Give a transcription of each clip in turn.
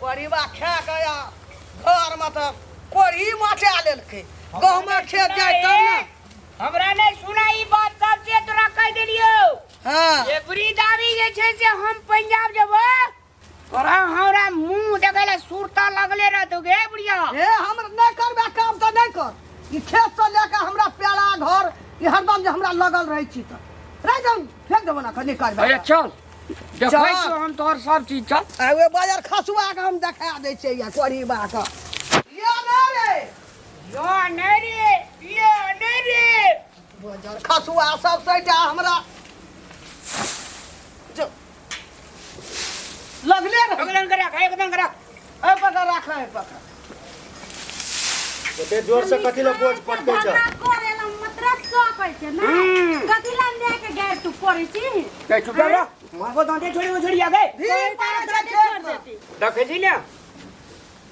परिवा खा के आ घरमे तऽ कोढ़ी मचा लेलकै। गहुँमक खेत जाय तब ने। हमरा नहि सुना ई बात सब से तोरा कहि देलियौ। हाँ। एबरी दाबी जे छै से हम पंजाब जेबै, तोरा हमरा मुंह देखै लए सुरता लगले रहतौ गे बुढ़िया। हे, हम नहि करबै काम तऽ नहि कर। ई खेत से लए कऽ हमरा पेड़ा घर ई हरदम जे हमरा लगल रहै छी तऽ रहि जाउ, फेंक देबो ना, नहि करबै। अरे चल, देखै चल। छियौ हम तोहर सब चीज, चल। आ ओहि बाजार खसुआ के हम देखा दै छियै या कोढ़ीबा के। या नहि रे। यो नहि रे, यो नहि रे। बाजार खसुआ सब सैटा हमरा जो लगले रहे। एकदम के रख, एकदम के रख। एहि पकड़ राख, एहि पकड़। एते जोर से कथी लए बोझ पटकै छ? झगड़ा करे ला मतलब सकै छै ना। कथी ला ले के गैर तू पड़ै छी? ए, चुप रह, मारबो दांते छोड़ी वो छोड़ी आ गए। भीड़ पड़ै छै खेत मे। देखै छी ने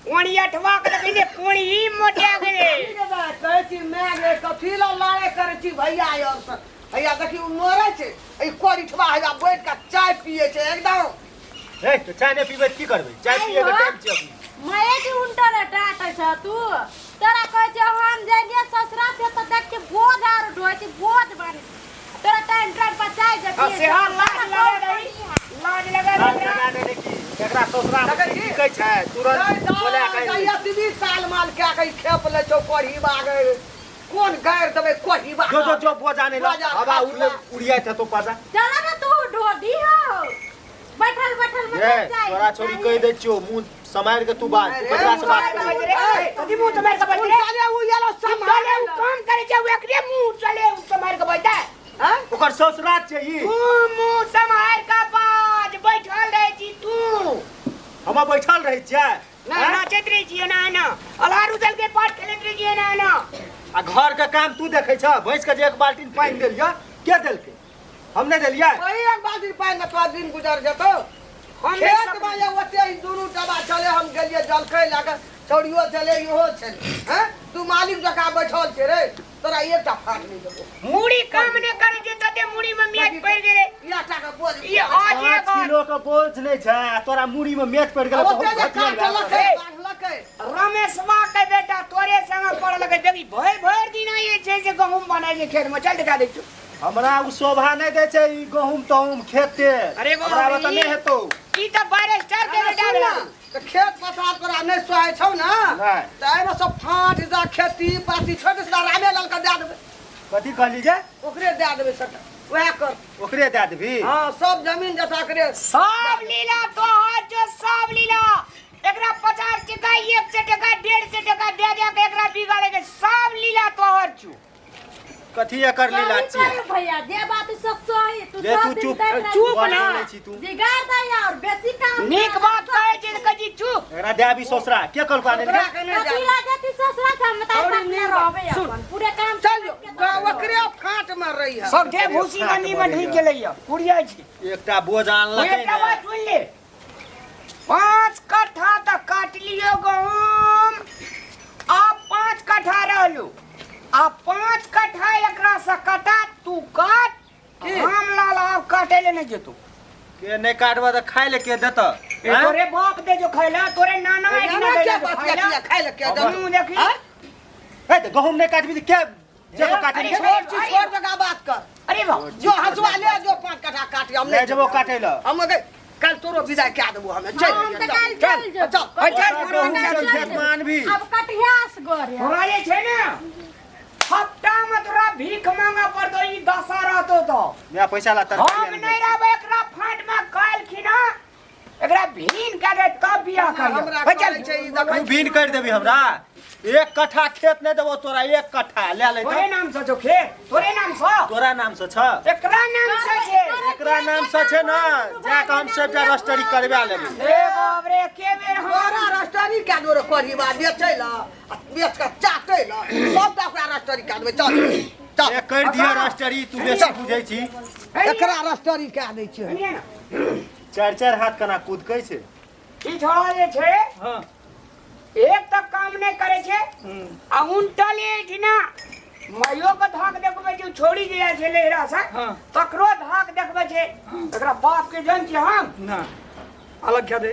कोणी अठवा के देखै छी, कोणी ही मोटा गेलै। ठीक है बा, कहै छी माय गे, कथी ला लड़ाइ करै छी भैया यार से? भैया देखी ओ मरै छै, ई कोरिठवा हैया बैठ के चाय पियै छै एकदम। हे, तऽ चाय नहि पीबै तऽ की करबै? चाय पियै के टाइम छै अभी। माये के उल्टा रे डांटै छ तू। तोरा कहै छै हम जइलियै ससुरा से तऽ देख के बोझ आर ढोइ छै, बोझ बनी। तोरा टाइम टाइम पर चाय आ जतियै। सेहा लाज लगा रही, लाज लगा लाज रही। लगा दे की एकरा ससुरा मे देखै छी? की कहै छै? तुरंत नहि बोला दाइ, के जहिया तीन साल माल कए के ई खेप लै छौ कोढ़ीबा गे। कोन गारि देबै कोढ़ीबा। जो जो जो बोझ आने ला, बोझ आर हवा खासुआ। उड़ले उड़ियाइत हेतौ पाछा। चल ना तू ढो दी हो। बैठल बैठल ए, मतलब चाय। तोरा छोरी कहि दै छियौ, मुँह सम्हारि के तू बाज, तू ककरा से बात करै ए, कथी मुँह सम्हारि के बाजै रे? चले उ येलो तू चले उ काम करे छै, उ एकरे मुँह चले उ सम्हारि के बजतै। हैं? ओकर ससुराल छै ई। तू मुँह सम्हारि के बाज, बैठल रहै छी तू। हम बैठल रहै छियै? ना, हैं? नाचैत रहै छी एना एना, अल्हा रुदल के पाठ खेलैत रहै छी एना एना। आ घर के काम तू देखै छ? भैंस के जे एक बाल्टीन पानि देलियै, के देलकै? हम नहि देलियै? वही एक बाल्टी पानि में तोरा दिन गुजर जेतौ। हम नहि खेत सकबै। में जे ओते ई दुनू डबा छलै, हम गेलियै जलखै लए कऽ, छौड़ियो छलै, इहो छलै। हैं? तू मालिक जकाँ बैठल छै रे, तोरा एकटा फाट नहि देबौ। मुड़ी काम नहि करै छै तते मुड़ी में मेज पड़ि गेलै। इएह टा के बोझ। ई आज 5 एक किलो के बोझ नहि छै आ तोरा मुड़ी में मेज पड़ि गेलै। ओते बहुत जे घटिया काटलकै, भए गेलै। बान्हलकै। रमेशवा के बेटा तोरे संग पढ़लकै, देखी भरि भरि दिन जे छै से गहूम बनाइ छै खेत में। चल देखा दै छियौ। हमरा उ शोभा नहि दै छै ई गहूम तहूम खेत ते। अरे बाप हमरा रे, ओतऽ नहि हेतौ। ई तऽ बैरिस्टर के अरे बेटा सुन भेलै। ने, तऽ खेत पथार तोरा नहि सोहाइ छौ ने, नहि। तऽ एहिमे सब फाँट जा खेती पाती छोड़ि दे, सीधा रामेलाल के दए देबै। कथी कहली जे? ओकरे दए देबै सबटा, वएह कर। ओकरे दए देबही? हाँ, सब जमीन जथा करे। सब लीला तोहर जो, सब लीला। एकरा 50 टका, 100 टका, 150 टका दे दे के एकरा बिगाड़े के सब लीला तोहर छौ। कथी एकर लीला सही छियै? कहलियौ भैया, जे बात सब सही, तू जे सब तू दिन चुप दैत रहै चुप छी। ना। बोलै छी तू। जिगाड़ दै और बेसी काम नीक कर। बात कहै छै तऽ कहै छी चुप। एकरा दए आबी ससुरा, के कहलको आनै ओकरा लए? के नहि कथी दए। ला जेती ससुरा से, हम तऽ छौड़ी अपने नीक रहबै सुन। अपन पूरे काम चल जो, तो ओकरे फाँट में रही है। सभठे भूसी गन्नी में ढुकि गेलै यऽ, कुड़िया छै। एकटा बोझ आनलकै एकटा ने। बात सुनि ले, 5 कट्ठा तऽ काटलियो गहूम, आब 5 कट्ठा रहलू, आ 5 कट्ठा एकरा से कटा, तू काट, रामलाल आब काटे ले नहीं जेतो। के नहि काटबह तऽ खाय ले के देतऽ? ए, तोरे बाप दे जो खाय ला, तोरे नाना ए, एहिना नाना दे के जो बात खाय ला। किया खाय ले के देतौ? मुँह देखी। आँय? ए, तऽ गहूम नहि काटबी तऽ के जेतो काटै अरे ले? छोड़ छी, छोड़ जगह बात कर। अरे वाह। जो हंसुआ ले, जो 5 कट्ठा काट, हम ले जेबो काटै ले। हम गए कल तोरो विदाई कए देबो हमे। चल हम तऽ काल्हि चल जेबो। चल। चल, चल, चल, खेत में आनबी। आब कटिहास गोरे। तोरा जे छै ने हफ्ता में तोरा भीख मांगे पड़तो, ई दशा रहतो तो। मैं पैसा ला तरकारी हम आनि नहीं रहबै एकरा फाट में, काल्हि खिना एकरा भीन कए दे तब बियाह करियो। हमरा हे चल। करै छै ई देखै तू भीन कर देबी हमरा? 1 कट्ठा खेत नहि देबो तोरा, 1 कट्ठा ले ले। तोरे नाम से छौ खेत, तोरे नाम से। तोरा नाम से छ? एकरा नाम से छै। एकरा नाम से छै ने, जा के हम सबटा रजिस्ट्री करवा लेबै। ए बाप रे, के बेर हम तोरा रजिस्ट्री कए देबो रे कोढ़ीबा, बेचै ल आ बेच के चाटै ल, सबटा ओकरा रजिस्ट्री कए देबै। चल चल। ए, कर दिया रजिस्ट्री, तू बेसी बुझै छी। एकरा रजिस्ट्री कए दै छियै। सुनिए ना। चारि चारि हाथ केना कुदकै छै ई छोड़ा जे छै। हाँ। एक तक काम नहि करै छै आ उनटल एहिठिना माइयो के धाक देखबै छै, छोड़ी जे आयल छै लेहरा से। हाँ। तकरो धाक देखबै छै। एकरा बाप के जन छी हम ना अलग क्या दे।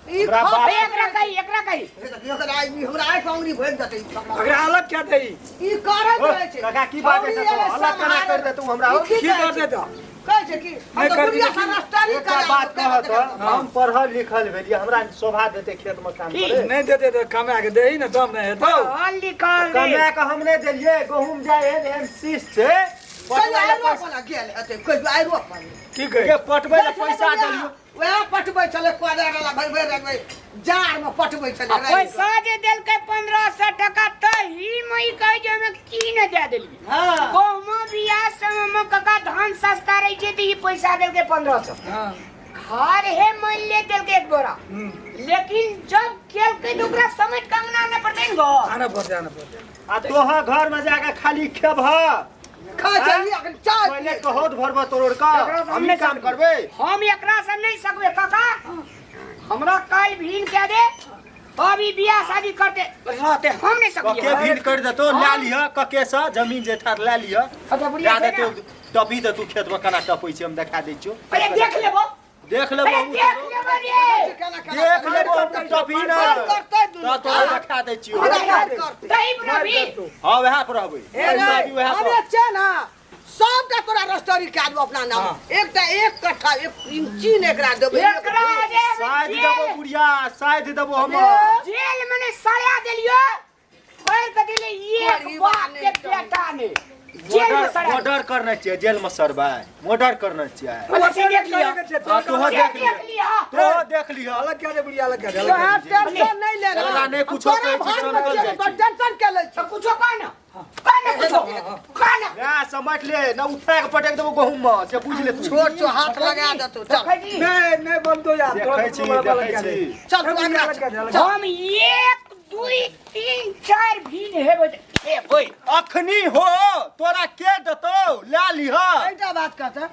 ई हमरा खा- बाप- ए, एकरा कही, एकरा कही। हे देखियौ, एकरा ई हमरा आँखि अंगुरी भरि देतै ई छौड़ा। एकरा अलग क्या देई ई करैत ओ, रहै छै। काका, की बात है छौड़ी से एलै अलग केना सम्हारे। करि देतौ हमरा, हो? ई की कहै कर छै? देता कहै छै कि हम नहि तऽ कर बुढ़िया देतै। सँ रस्तारी एकटा करा बात देबै, कहत हम पढ़ल लिखल भेलियै हमरा शोभा देतै खेत मे काम की? करे नहीं देते तो कमा के देही ना तब नहीं हेतौ पढ़ल लिखल रे। कमा के हम नहि देलियै गहूम जाइ एहन एहन शीश छै कहियो पटबै लए आइरो पैसा वाला गेल हेतै, कहियो आइरो वाला। की कहे के पटबै लए पैसा देलियै वएह पटबै छलै कोदारि वाला भरि भरि रखबै जाड़मे पटबै छलै आ पैसा जे देलकै 1500 टका तही में ई कहै जे हमे की ने दए देलियै। हँ गहुमो बिया समय में काका धान सस्ता रहै छै तऽ ई पैसा देलकै 1500। हां घर हे मान ले देलकै एक बोरा, लेकिन जब केलकै तऽ ओकरा समेट के अंगना आनऽ पड़तै ने घर। आना पड़ते आना पड़ते आ तोहर घर में जाके खाली खेबह खाइ छै ई अखन चाय पहिले कहौत भरबह तोड़ कऽ एकरा से हम नहि काम सकबै। करबै हम एकरा से नहीं सकबै काका, हमरा काल्हि भीन कए दे तब ई बियाह शादी करते रहते, हम नहीं कके सकलियै। भीन कर देतो लए लिह कके से जमीन जे था लए लिह अच्छा बुढ़िया लए छै ना? देतो टपी तऽ तू खेत में केना टपै छै हम देखा दै छियौ अरे देख लेबो देख लेबो अरे हमहूँ देख तोरो। लेबो रे केना केना देख लेबो हम टपी ना करतै दुनू तऽ तोरा देखा दै छियौ हमरा मारि करतै। दही बनाबी हँ वएह पर रहबै हे रे, अभी वएह पर हमे छै ना सबटा तोरा रजिस्ट्री कए देबो अपना नाम एकटा एक कट्ठा एक इंची ने एकरा देबै एकरा जे साइड जेल देबो बुढ़िया साइड देबो हम जेल में ने सड़ा देलियो कर के दिले एक कोई बाप बात के नहीं। बेटा ने जेल में सड़ा मर्डर करने छियै जेल में सरबै मर्डर करने छियै अच्छा, से देख लियो। हाँ, तोहो से देख देख लिह लियो। तोहो देख लिह अलग क्या दे बुढ़िया अलग क्या दे अलग तोहर क्या दे। टेंशन नहीं लेना तोरा नहि कुछो तोरा कहै छी, भाई चमकल बच्चे जाइ पर छी। टेंशन के लै छी तो कुछो कह ना कह ना कुछो कह ना वएह समझ ले न उठा के पटक देबो गहूम में से बुझ ले तू छोट छो हाथ लगा देतो चल देखै छी नहीं नहीं बनतो यार देखै छी देखै छी चल तू बुढ़िया अंगना अलग क्या चल दे अलग क्या हम 1 2 3 4 भीन हेबै हेबै अखनी हो तोरा के देतौ लए लिह एकटा बात कहता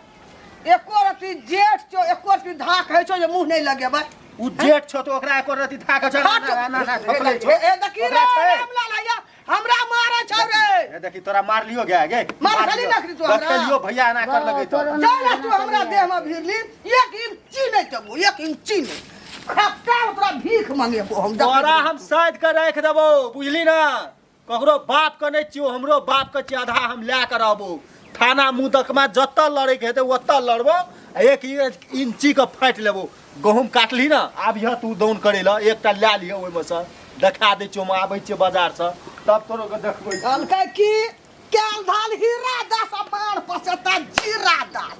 एको रत्ती जेठ छो एको रत्ती धाक होइ छौ जे मुँह नहि लगेबै उ जेठ छौ तो ओकरा एको रत्ती थाक छौ हट। ना ना ना थपलै छौ ए ए, देखी रे ओकरा छै। रामलाल आया हमरा मारै छौ रे ए देखी तोरा मारलियो गया गे मार खाली नखरी तू हमरा। देखेलियो भैया एना कर लगै तो जा ना तू हमरा देह में भिरली एक इंची नहि देबो एक इंची नहि खप्ता तोरा भीख मंगेबो हम तोरा हम साइड के राखि देबो बुझली ना ककरो बाप के नहि छियौ हमरो बाप के छियै आधा हम लए के रहबो थाना मुदकमा जतऽ लड़ैके हेतै ओतऽ लड़बो आ एक इंची के फाटि लेबो गहूम काटली ना आब यह तू दौन करै लए एकटा लए लिह ओहिमे सँ देखा दै छियौ हम आबै छियै बाजारसँ तब तोरो के देखबै कहलकै कि कैल धाल हीरा दास आ मार पसेता जीरा दास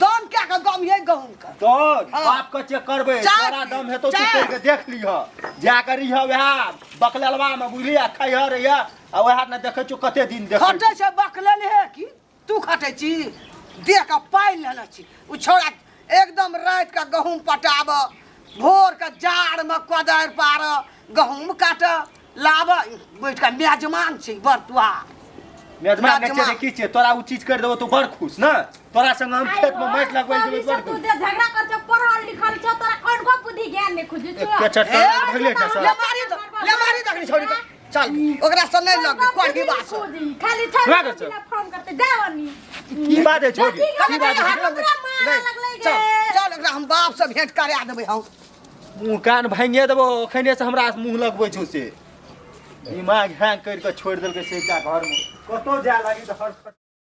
दम क्या के गम ये गहूम के तो हाँ। बाप के चेक करबै चाय तोरा दम हेतौ तू चाय। करि के देख लिह जा कर रहिह वएह बकलेलवा में बुझली आ खैह रहिह आ वएह ने देखै छियौ कते दिन देखै खटै छै बकलेल हे की तू खटै छी देह के पाइ लेने छी ओ छौड़ा एकदम राति के गहूम पटाब भोर के जाड़ में कोदारि पार गहूम काट लाब बैठ के मेजमान छी बरतुआ मेजबान नहि मेजबान। छै की छियै तोरा ओ चीज करि देबौ तू बड़ खुश ने तोरा संग हम खेत में माटि लगबै जेबै बड़ तू खुश जे झगड़ा कर छौ पढ़ल लिखल छौ तोरा कोन को बुद्धि ज्ञान नहीं खुजै छौ एके चटका ए, भगले टा ले मारी दो ले मारी दखनी छोड़ी के चल ओकरा से नहीं लग कोढ़ी बात से। खाली छै भाग चल। फोन करते जावनी की बात है छोड़ी की की बात है हाथ लगबै। मारा नहीं, लगलै चल गे। चल ओकरा हम बाप से भेंट करा देबै हम मुँह कान भांगे देबो अखने से हमरा मुँह लगबै छौ से दिमाग हैंग करि कऽ छोड़ि देलकै से एकटा घरमे कतौ जाय लागी तऽ हर